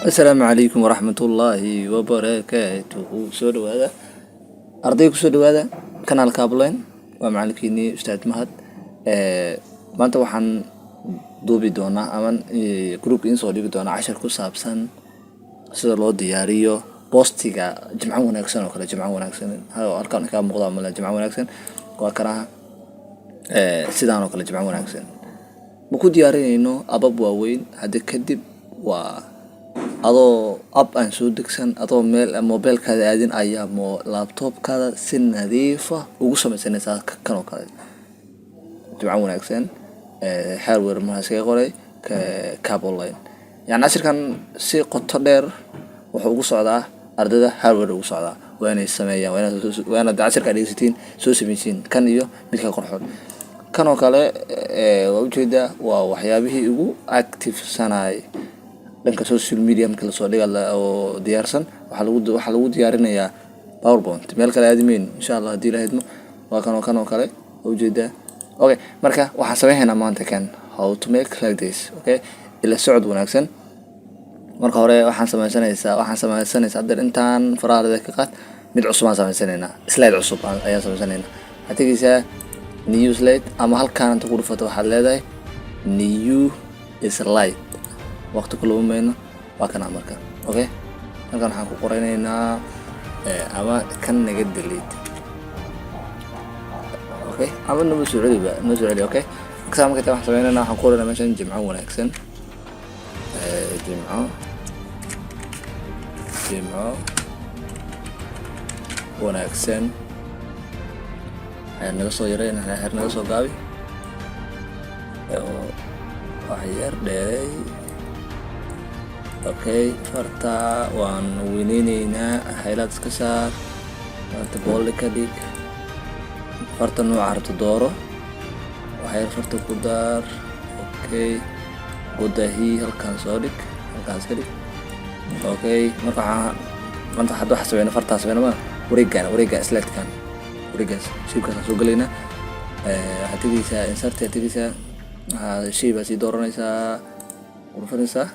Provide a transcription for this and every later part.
Asalaamu calaykum waraxmatullaahi wabarakaatuhu. Soo dhawaada arday, kusoo dhawaada kanaalka Ablen. Waa macalinkiinii Ustaad Mahad. Maanta waxaan duubi doonaa ama groupka in soo dhigi doonaa cashar ku saabsan sida loo diyaariyo postiga Jimco wanaagsan oo kale. Jimco wanaagsan halkan kaa muuqda male. Jimco wanaagsan waa kanaha sidaan oo kale. Jimco wanaagsan ma ku diyaarinayno appab waaweyn hadda kadib. Waa adoo app aan soo degsan, adoo meel mobilkaada aadin ayaa mo laptopkaada si nadiifa ugu samaysanaysaa kan oo kale. Jimco wanaagsan hardware markaa iskaga qoray Cab Online. Yani cashirkan si qoto dheer wuxuu ugu socdaa ardayda hardware ugu socdaa. Waa inay sameeyaan, waa inaad cashirka dhegeysatiin, soo sameysiin kan iyo midka qorxoon kan oo kale. Waa ujeedaa, waa waxyaabihii ugu active-sanay dhanka social media marka lasoo dhiga oo diyaarsan. Waxaa lagu diyaarinayaa PowerPoint, meel kale aadi mayno, insha Allah, haddii la idmo. Waa kan oo kan oo kale, waa ujeedaa. Okay, marka waxaan sameynaynaa maanta kan, how to make like this. Okay, ila socod wanaagsan. Marka hore waxaan sameysanaysaa haddeer intaan faraha ka qaad, mid cusub aan sameysanaynaa, slide cusub ayaan sameysanaynaa. Waxaad tegeysaa new slide ama halkaan inta ku dhufato waxaad leedahay new slide. Waqti ku luma mayno. Waa kana marka. Okay, halkan waxaan ku qoranaynaa ama kan naga delete. Okay, ama nama soo celiba, noo soo celi. Okay, marka marka waxaan sameynaynaa, waxaan ku qoranaa meeshan Jimco wanaagsan, Jimco wanaagsan. Xeer naga soo yareyn, xeer naga soo gaabi, wax yar dheeray. Okay, farta waan weyneyneynaa, highlight iska saar, farta bold ka dhig, farta nooca rabto dooro, waxyar farta ku daar. Okay, gudahi halkaan soo dhig, halkaan iska dhig. Okay, marka waxaan maanta hadda waxa sameyna, fartaa sameyna ma wareegaan, wareega slidekan, wareegaas shape-kaasaan soo gelaynaa. Waxaad tegeysaa insert, aad tegeysaa, waxaa shay baa sii dooranaysaa, dhufanaysaa.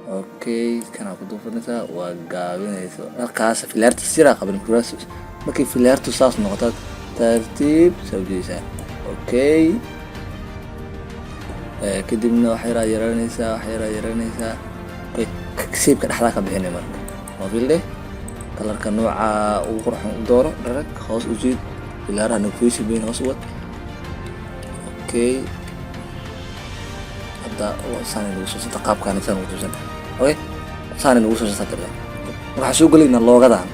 Okay, kanaa ku dhufanaysaa, waa gaabinaysa. Halkaas filaarta siraa qaban. Markay filaartu saas noqoto, tartiib saa ujeedaysaa. Okay, kadibna wax yaraa yaranaysaa, wax yaraa yaranaysaa. Okay, shape-ka dhexdaa ka bixinay. Marka waa fill, colorka nooca ugu qurxan u dooro, dharag hoos u jiid, filaaraha negotiation bayn hoos u wad. Okay, hadda saan nagu soo santa, qaabkaan saan ugu soo. Okay, saan nagu soo santa kartaa. Waxaan soo gelaynaa logodan.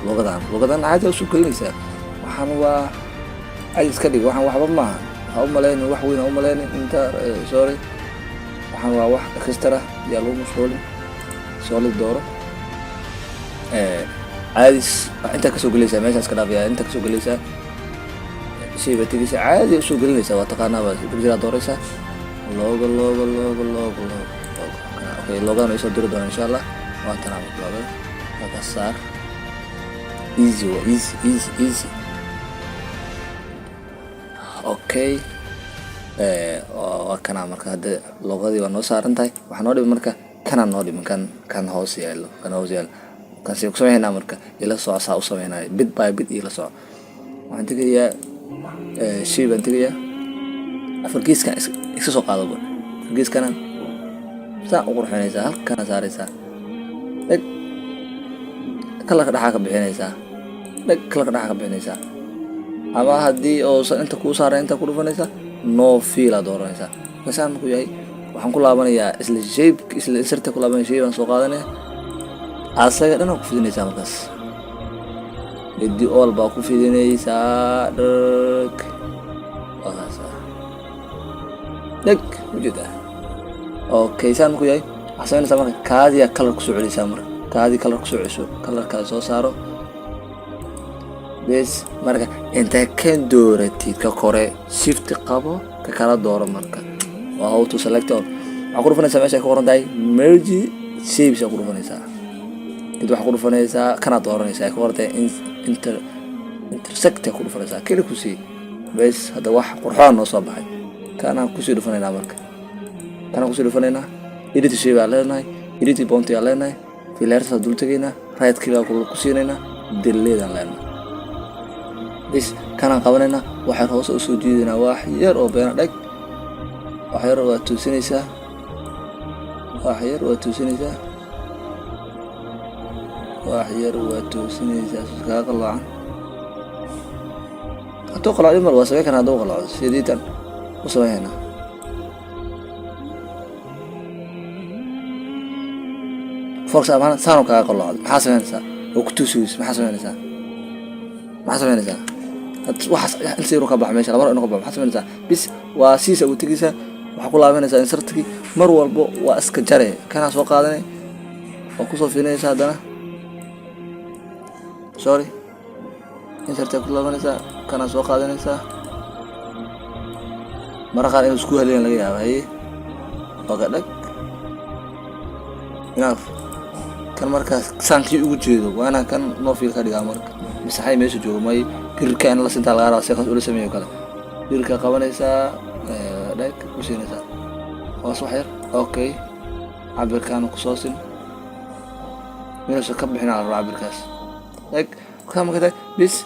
Logodan caadi waa soo gelinaysaa. Waxaan waa caadi iska dhig, waxaan waxba maaha. Waxaa u maleynin wax weyn, u maleynin inta. Sorry, waxaan waa wax extra, yaa lagu mashquulin. Solid dooro, caadis intaa kasoo gelaysaa, meeshaan iska dhaafaya, intaa kasoo gelaysaa, shay baa tegeysaa, caadi usoo gelinaysaa. Waa taqaanaa, baa picture dooraysaa, logo, logo, logo, logo, logo. Okay, logodan ay soo diri doonaa, insha Allah. Waa tanaa logoda, waa ka saar. Easy, waa easy, easy, easy. Okay, waa kanaa. Marka hadda logodii waa noo saaran tahay. Waxaa noo dhiman marka kanaa noo dhiman, kan hoos yaalo, kan hoos yaalo. Kan see ku sameynaa? Marka ila soco saa u sameynayo, bit by bit ila soco. Waxaan tegayaa shay baan tegayaa, afar geeskan iska soo qaadaba. Afar geeskana saa u qurxinaysaa, halkana saaraysaa, dheg, colorka dhexaa ka bixinaysaa, dheg, colorka dhexaa ka bixinaysaa. Ama haddii uusan inta kuu saaran, inta ku dhufanaysaa, no fill aad dooranaysaa. Marka saan markuu yahay, waxaan ku laabanayaa isla shape, isla inserta ku laabanaya, shape baan soo qaadanaya, asaga dhan ku fidinaysaa. Markaas midi all baa ku fidinaysaa, dhag, waa dheg, ujeedaa. Okay, saan markuu yahay, waxaa samaynaysaa marka kaadiyaa color kusoo celinaysaa. Marka kaadii color kusoo celiso, colorkaada soo saaro bes. Marka intaa ka dooratid ka kore, shift qabo, ka kala dooro. Marka waa how to select all. Waxaa ku dhufanaysaa meesha ay ku qoran tahay merge shapes aa ku dhufanaysaa. Kadib waxaa ku dhufanaysaa kanaad dooranaysaa ay ku qoran tahay intersect aa ku dhufanaysaa, keli ku sii bes. Hadda wax qurxoon noo soo baxay. Kanaan kusii dhufanaynaa, marka kanaan kusii dhufanaynaa, edit shape baa leenahay. Edit point yaa leenahay, filaartaas dul tegaynaa, right click ku siinaynaa, delete aan leenahay. Bis kanaan qabanaynaa, waxaan hoose usoo jiidaynaa wax yar oo beena. Dhag, wax yar waa toosinaysaa, wax yar waa toosinaysaa, wax yar waa toosinaysaa. Kaga qaloocan hadduu qalooc mar waa samayn karna. Hadduu qalooco sidiitan u sameynaa. For example, saanoo kaga qaloocday, maxaa sameynaysaa? Oo ku toosi weyso, maxaa sameynaysaa? Maxaa sameynaysaa? Waxaas inta yar ka baxa meesha, laba inuu ka baxo, maxaa sameynaysaa? Bis waa siisa ugu tegaysaa, waxaa ku laabanaysaa insertkii. Mar walbo waa iska jare, kanaa soo qaadanay, waa kusoo fiirinaysaa haddana. Sorry, insertaa ku laabanaysaa, kanaa soo qaadanaysaa. Mara qaar inuu isku haleyn laga yaaba. Haye, waa ka dhag, enough. Kan markaas saankii ugu jeedo waa inaan kan no fill ka dhigaa. Marka masaxay meesha joogo may birirka in la sintaa laga rabaa, si kaas ula sameeyo kale. Birirka qabanaysaa, dhag ku siinaysaa hoos wax yar. Okay, cabirkaan kusoo sin, inuusan ka bixin la rabaa cabirkaas. Dhag kaa marka tahay, bis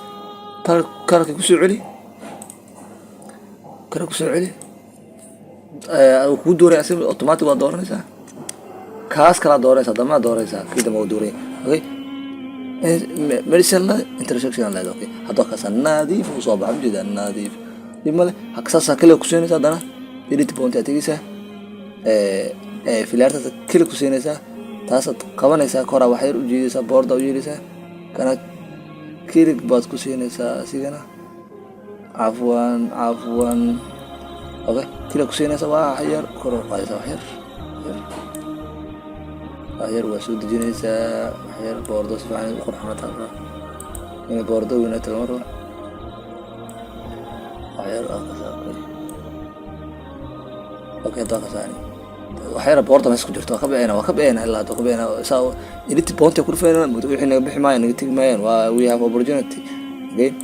colorka kusoo celi, kala kusoo celi. Kuu dooray asiga automatic, waa dooranaysaa, kaas kalaa dooranaysaa, damaa dooranaysaa, kii dambe waa dooray. Okay, medicine intersection leed. Okay, haddoo kaasa nadiif uu soo baxa, ujeedaa, nadiif, dhib male. Saasaa kaliya kusiinaysaa. Haddana edit point aad tegeysaa, filaartaas keli ku siinaysaa, taasaad qabanaysaa, koraa wax yar u jiidaysaa, boorda u yeelaysaa, kana click baad ku siinaysaa asigana. Cafwan, cafwan. Okay, click ku siinaysaa, wax yar kor u qaadaysaa, wax yar yar, wax yar waa soo dejinaysaa, wax yar boordo si fiican u qurxoonata, inay boordo weynaato lama rabo. Wax yar waa kasaa. Okay, okay, hadda waa kasaani. Wax yar boorda meesha ku jirto waa ka bixina, waa ka bixina, ilaa hadda ka bixina. Saa edit point ku dhufayna, wixii naga bixi maayaan, naga tegi maayaan. Waa we have opportunity again.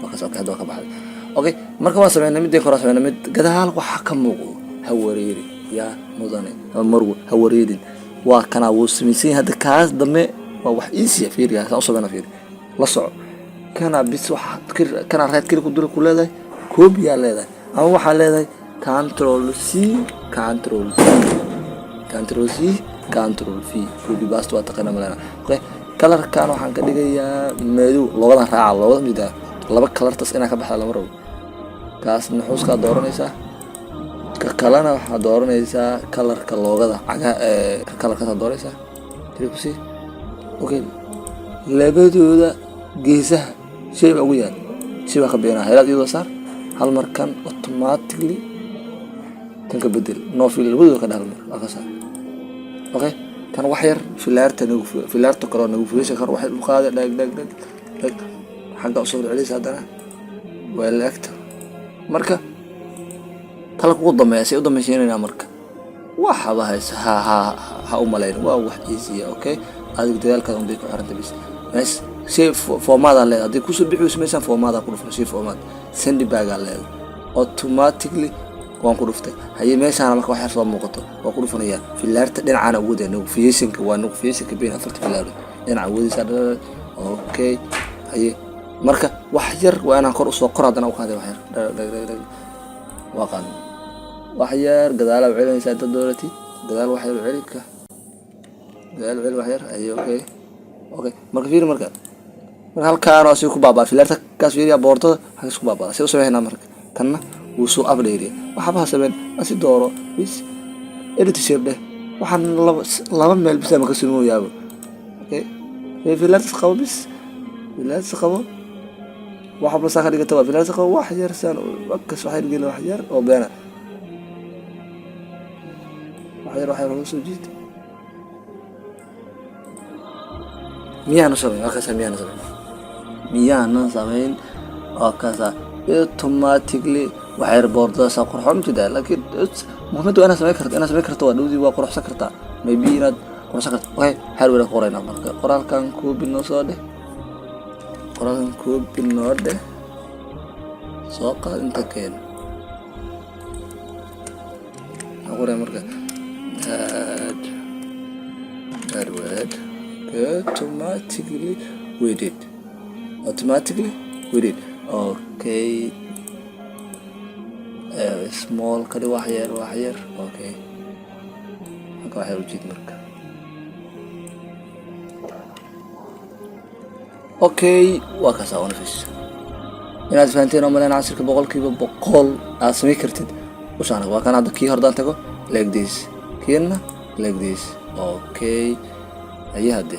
Waa kaas. Okay, hadda waa ka baxday. Okay, marka waan sameynay midii kore, sameynay mid gadaal waxa ka muuqdo. Ha wareeri yaa mudane ama marwo, ha wareerin. Waa kanaa, wuu samaysan yahay. Hadda kaas dambe waa wax easy ah. Fiiri saan u sameyna, fiiri, la soco. Kana bis waxa kana right click ku dul ku leedahay, copy yaa leedahay, ama waxaa leedahay control C, control V, control C, control V, copy paste, waa taqaana malena. Okay, colorkan waxaan ka dhigayaa madow. Loogadan raaca, loogada mida laba colortas inaa ka baxda lama rabo. Kaas nuxuuskaa dooranaysaa, ka kalena waxaa dooranaysaa colorka loogada caga, colorkaasaa dooranaysaa, click ku sii. Okay, labadooda geesaha shay baa ugu yaal, shay baa ka bixinaa. Helaad iyadoo saar hal mar, kan automatically kan ka bedel, no fill labadooda ka dhah, hal mar waa ka saar. Okay, kan wax yar filaarta nagu, filaarta kaloo nagu fulisha kar, wax yar u qaada, dhag dhag dhag dhag, xagga usoo celisa, haddana waa laagta. Marka kalka ugu dambeeya say u dambaysiinaynaa. Marka waxaba haysa, ha ha u malayn, waa wax easy. Okay, adiga dadaalkaada un bay ku xiranta. Bis mes shay formadaa leedahay, haddii kusoo bixi weyso meeshaan formadaa ku dhufan, shay format send backaa leedahay, automatically waan ku dhuftay. Haye, meeshaana marka wax yar soo muuqato waa ku dhufanayaa. Filaarta dhinacana awoodaya, negotiationka waa negotiationka bayn, afarta filaarood dhinaca awoodaysaa. Okay, haye, marka wax yar waa inaan kor usoo kor haddana u qaaday, wax yar dhag dhag dhag, waa qaaday. Wax yar gadaala u celinaysaa inta dooratid, gadaal wax yar u celi, ka gadaal u celi wax yar. Haye, okay, okay, marka fiiri, marka halkaan waa si ku baabaa filaarta kaas. Fiiriya boortada halkaas ku baabaa, si u sameynaa. Marka kanna wuu soo abdheeriya, waxba ha sameyn, asi dooro, bis edit shape dheh. Waxaan laba laba meel bisa ma ka samooyaaba. Okay, filaartas qabo, bis filaartas qabo, waxa basaa ka dhigata waa filaartas qabo. Wax yar saan kas, wax yar geli, wax yar oo beena, wax yar, wax yar hoos soo jiid. Miyaana samayn? Waa kaasa, miyaana samayn? Miyaana samayn? Waa kaasa, automatically waxay boordadaasa qurxoon jeedaa. Laakiin muhiimadda waa inaad samayn karto, inaad samayn karto waa dhowdii, waa quruxsan kartaa, maybe inaad quruxsan karto. Okay, hardware ku qoraynaa. Marka qoraalkan copy noo soo dheh, qoraalkan copy noo dheh, soo qaad, inta keen. Maxaa qoraya marka? Add Forward. Automatically we did, automatically we did. Okay, small kali, wax yar, wax yar. Okay, halka wax yar ujeed marka. Okay, waa kaas onafis. Inaad fahanteen oo maleen cashirka 100% aad samayn kartid ushaan. Waa kan hadda kii hordaan tago like this, kiina like this. Okay, haye hadde.